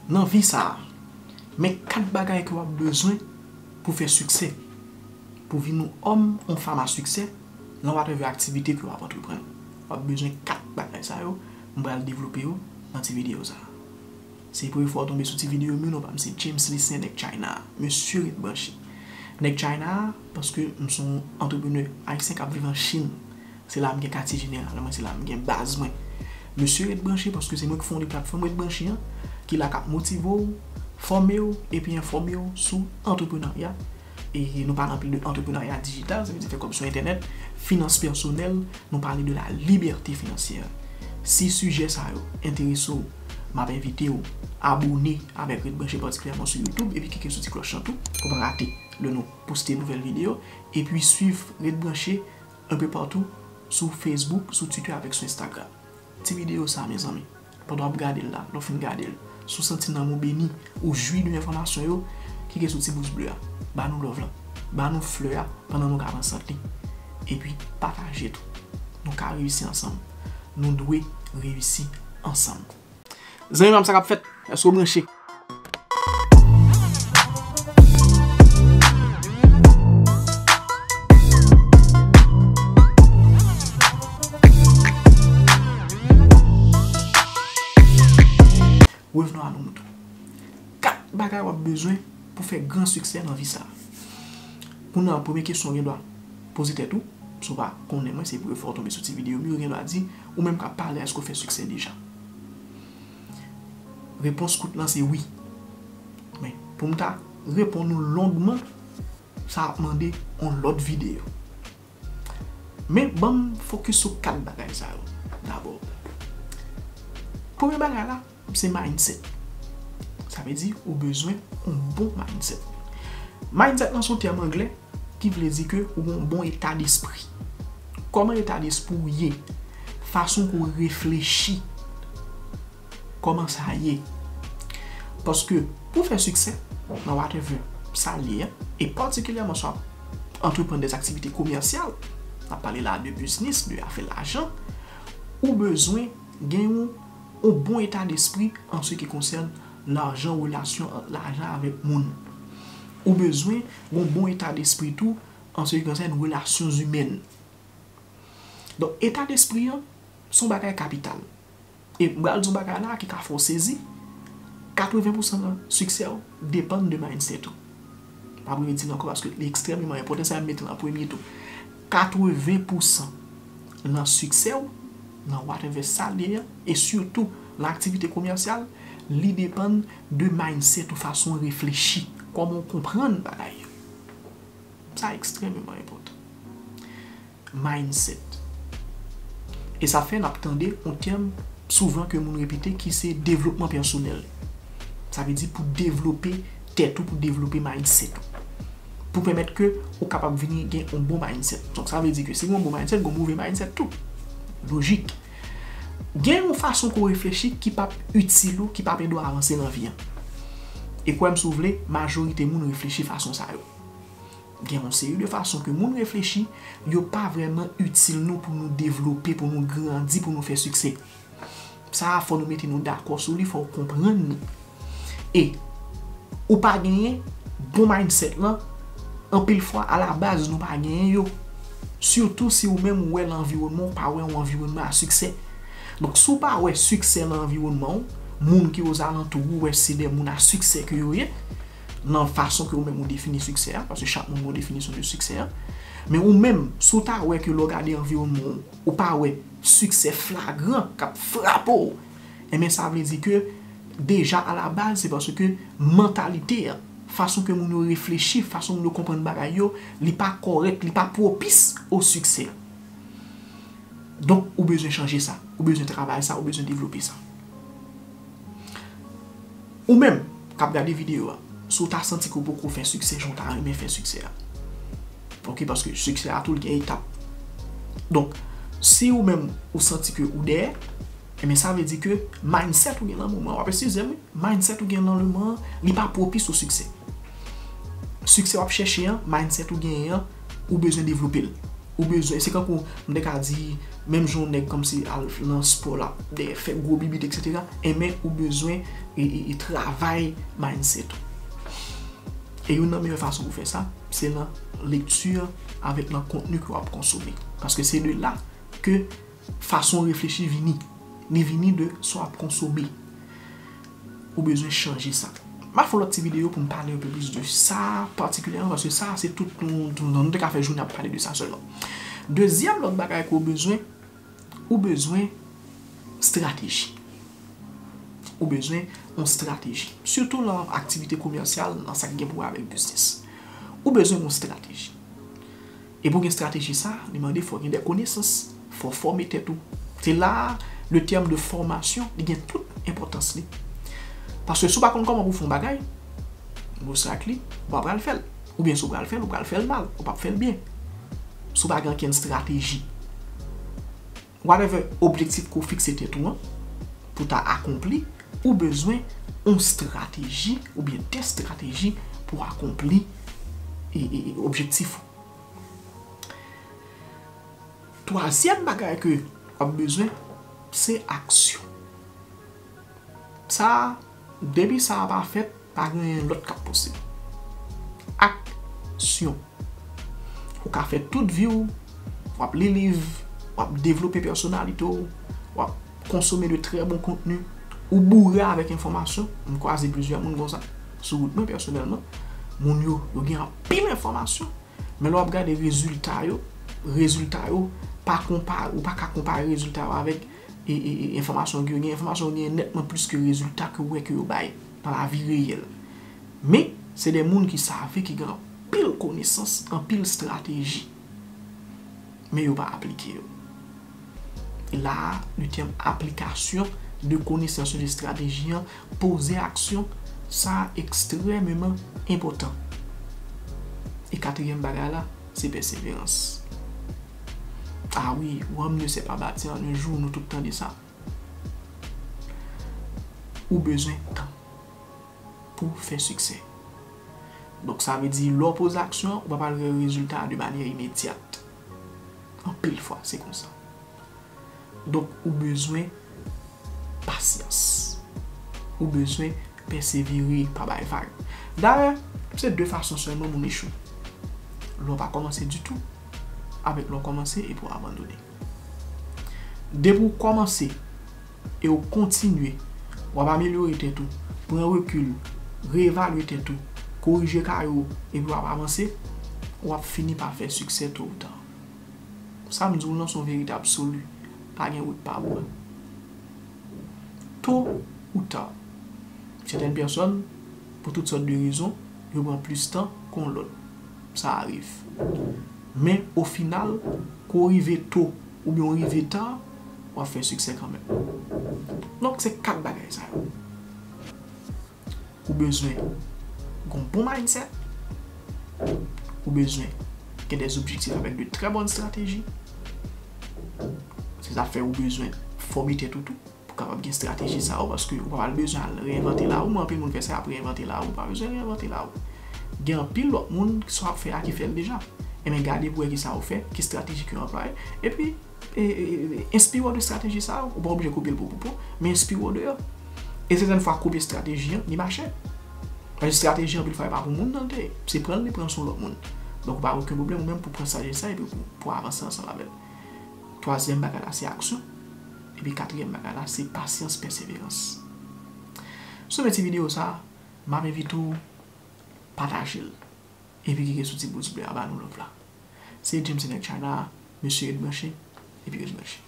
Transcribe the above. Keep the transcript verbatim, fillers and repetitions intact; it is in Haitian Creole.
Nan vi sa a, men kat bagay ke w ap bezwen pou fè siksè, pou vin yon òm, yon fanm a siksè nan whatever aktivite ke w ap antreprann. W ap bezwen kat bagay sa yo, m pral devlope yo nan ti videyo sa a. Si se premye fwa w tonbe sou ti videyo m yo, non pa m se James Lucien, nèg China, mesye ret branche. Nèg China, paske m se yon antreprenè ayisyen k ap viv an Chin. Se la m gen katye jeneral mwen, se la m gen baz mwen. Mesye ret branche paske se mwen ki fonde platfòm Ret Branche an, ki la k ap motive w, fòme w, epi enfòme w sou antreprenarya. E nou pale anpil de antreprenarya dijital, sa vle di fè kòb sou entènèt, finans pèsonèl, nou pale de la liberté financière. Si sijè sa yo enterese w, m ap envite w abòne avèk Ret Branche patikilyèman sou YouTube epi klike sou ti klòch lan tou pou w pa rate lè nou poste nouvèl videyo. Epi swiv Ret Branche un peu partout sou Facebook, sou Twitter avèk sou Instagram. Ti videyo sa, mezanmi, pandan w ap gade l la, lè w fin gade l, si w santi nanm ou beni, ou jwi de enfòmasyon yo, klike sou ti bous ble a. Ba nou love lan. Ba nou flè a pandan nou ka pran sant li. Epi pataje tou. Nou ka reyisi ansanm. Nou dwe reyisi ansanm. Zanmi pa m, sa k ap fèt? Èske w branche? Revenons à nos moutons. Kat bagay w ap bezwen pou fè gran siksè nan vi sa a. Kounye a, premye kesyon w gen dwa poze tèt ou, si w pa konnen mwen, se premye fwa w tonbe sou ti videyo m yo, w gen dwa di, ou menm k ap pale, èske w fè siksè deja? Repons kout lan se wi. Men, pou m ta reponn ou longman, sa ap mande yon lòt videyo. Men, ban m fokis sou kat bagay sa yo dabò. Premye bagay la, se mindset. Sa vle di ou bezwen yon bon mindset. Mindset lan se yon tèm anglè ki vle di ke ou gen yon bon eta despri. Kòman eta despri w ye? Fason ke w reflechi. Kòman sa ye? Paske pou fè siksè nan whatever sa l ye a, e patikilyèman si w ap antreprann dè aktivite komèsyal, n ap pale la de biznis, de afè lajan, ou bezwen gen yon, yon bon eta despri an se ki konsène lajan, relasyon ant lajan avèk moun. Ou bezwen gen yon bon eta despri tou an se ki konsène relasyon imèn. Donk, eta despri an, se yon bagay kapital. E m pral di yon bagay la ki ka fè w sezi, katreven pousan nan siksè w depann de mindset ou. M ap repete l ankò paske li ekstrèmeman enpòtan, sa m mete l an premye tou. Katreven pousan nan siksè w, nan whatever sa l ye a, e sitou nan aktivite komèsyal, li depann de mindset ou, fason w reflechi, kòman w konprann bagay yo. Sa ekstrèmeman enpòtan. Mindset. E sa fè n ap tande yon tèm souvan ke moun repete ki se devlopman pèsonèl. Sa vle di pou devlope tèt ou, pou devlope mindset ou. Pou pèmèt ke ou kapab vini gen yon bon mindset. Donk sa vle di ke si gen yon bon mindset, gen yon move mindset tou. Lojik. Gen yon fason ke w reflechi ki p ap itil ou, ki p ap ede w avanse nan vi an. E kwè m si w vle, majorite moun reflechi fason sa yo. Gen yon seri de fason ke moun reflechi, yo pa vrèman itil nou pou nou devlope, pou nou grandi, pou nou fè siksè. Sa a, fò nou mete nou dakò sou li, fò w konprann li. E ou pa genyen bon mindset lan, anpil fwa, alabaz, nou pa genyen yo. Sitou si ou menm ou wè nan anviwònman w, ou pa wè yon anviwònman a siksè. Donk, si w pa wè siksè nan anviwònman w, moun ki ozalantou ou, ou wè se de moun a siksè ke yo ye, nan fason ke ou menm ou defini siksè a, paske chak moun gen yon definisyon de siksè a. Men ou menm, si w ta wè ke lè w gade anviwònman w, ou pa wè siksè flagran k ap frape w, enben sa vle di ke deja alabaz se paske mantalite a, fason ke moun yo reflechi, fason moun yo konprann bagay yo, li pa kòrèk, li pa pwopis o siksè. Donk, ou bezwen chanje sa, ou bezwen travay sa, ou bezwen devlope sa. Ou menm k ap gade videyo a, si w ta santi ke w poko fè siksè jan w ta renmen fè siksè a. Ok, paske siksè a tou l gen etap. Donk, si ou menm ou santi ke ou dèyè, enben sa vle di ke mindset ou gen nan moman an, w ap eskize m wi, mindset ou gen nan moman an, li pa pwopis o siksè. Siksè w ap chèche an, mindset ou genyen an, ou bezwen devlope l. Ou bezwen, se kankou, m te ka di, menm jan yon nèg kòmsi al nan spò la, dèyè fè gwo bibit, et cetera. Enben, ou bezwen e, e, e travay mindset ou. E youn nan meyè fason pou fè sa, se nan lekti avèk nan kontni ke w ap konsome. Paske se de la ke fason w reflechi vini. Li vini de sa w ap konsome. Ou bezwen chanje sa. M a fè yon lòt ti videyo pou m pale un peu plus de sa patikilyèman, paske sa, se tout nou, nou, nou te ka fè jounen ap pale de sa sèlman. Dezyèm lòt bagay ke w bezwen, ou bezwen strateji. Ou bezwen yon strateji. Sitou nan aktivite komèsyal, nan sa ki gen pou wè avèk biznis. Ou bezwen yon strateji. E pou gen estrateji sa, li mande fò gen de konesans, fò fòme tèt ou. Se la a, le tèm de fòmasyon, li gen tout enpòtans li. Paske si w pa konn kòman pou w fè yon bagay, most likely, w pa pral fè l. Oubyen si w pral fè l, ou pral fè l mal, ou p ap fè l byen. Si w pa gen okenn estrateji. Whatever objektif ke w fikse tèt ou an, pou ta akonpli, ou bezwen yon estrateji oubyen de estrateji pou akonpli e, e, e objektif ou. Twazyèm bagay ke w ap bezwen, se aksyon. Sa a, depi sa a pa fèt, pa gen lòt k ap posib. Aksyon. Ou ka fè tout vi w, w ap li liv, w ap devlope pèsonalite w, w ap konsome de trè bon kontni, ou boure avèk enfòmasyon. M kwaze plizyè moun konsa sou wout mwen pèsonèlman. Moun yo, yo gen anpil enfòmasyon, men lè w ap gade rezilta yo, rezilta yo pa konpare, ou pa ka konpare rezilta yo avèk e, e, e, enfòmasyon ke yo gen. Enfòmasyon yo gen nètman plis ke rezilta ke w wè ke yo bay nan lavi reyèl. Men, se de moun ki save, ki gen anpil konesans, anpil estrateji. Men yo pa aplike yo. La a, le tèm aplikasyon de konesans yo, de estrateji an, poze aksyon, sa ekstrèmeman enpòtan. E katriyèm bagay la, se pèseverans. Ah wi, l'homme ne s'est pas bâti en un jour, nou tout tande sa. Ou bezwen tan pou fè siksè. Donk, sa vle di, lè w poze aksyon, ou pa pral wè rezilta a de manyè imedyat. Anpil fwa, se konsa. Donk, ou bezwen pasyans. Ou bezwen pèsevere, pa bay vag. Dayè, se de fason sèlman moun echwe. Lè w pa kòmanse ditou, avèk lè w kòmanse epi w abandone. Depi w kòmanse e w kontinye, w ap amelyore tèt ou, pran rekil, reevalye tèt ou, korije kayo w, epi w ap avanse, w ap fini pa fè siksè to ou ta. Sa m di w lan, se yon verite absoli. Pa gen wout pa bò. To ou ta, sètèn pèsòn, pou tout sòt de rezon, yo pran plis tan ke yon lòt. Sa arive. Men, o final, ke w rive to oubyen w rive ta, w ap fè siksè kanmenm. Donk, se kat bagay sa yo. Ou bezwen gen yon bon mindset. Ou bezwen gen de objektif avèk de trè bòn estrateji. Se sa fè ou bezwen fòme tèt ou tou pou kapab gen estrateji sa yo, paske ou pa pral bezwen al reenvante laou. Men anpil moun fè sa, y ap reenvante laou. Ou pa bezwen reenvante laou. Gen anpil lòt moun ki sa w ap fè a ki fè l deja. Enben, gade pou wè ki sa yo fè, ki estrateji ke yo anplwaye. Epi, e, e, e, enspire w de estrateji sa yo. Ou pa oblije kopye l po pou po, men enspire w de yo. E sètèn fwa, kopye estrateji an, li mache. Paske estrateji, anpil fwa, e pa pou moun nan l te ye. Se pran l, li pran l sou lòt moun. Donk, ou pa gen okenn pwoblèm ou menm pou pran estrateji sa epi pou, pou avanse ansanm avè l. Twazyèm bagay la, se aksyon. Epi katriyèm bagay la, se pasyans, pèseverans. Si w renmen ti videyo sa, m ap envite w pataje l. Epi klike sou ti pouz ble a, ba nou love la. Se James Nèg China, mesye, ret branche, epi ret branche.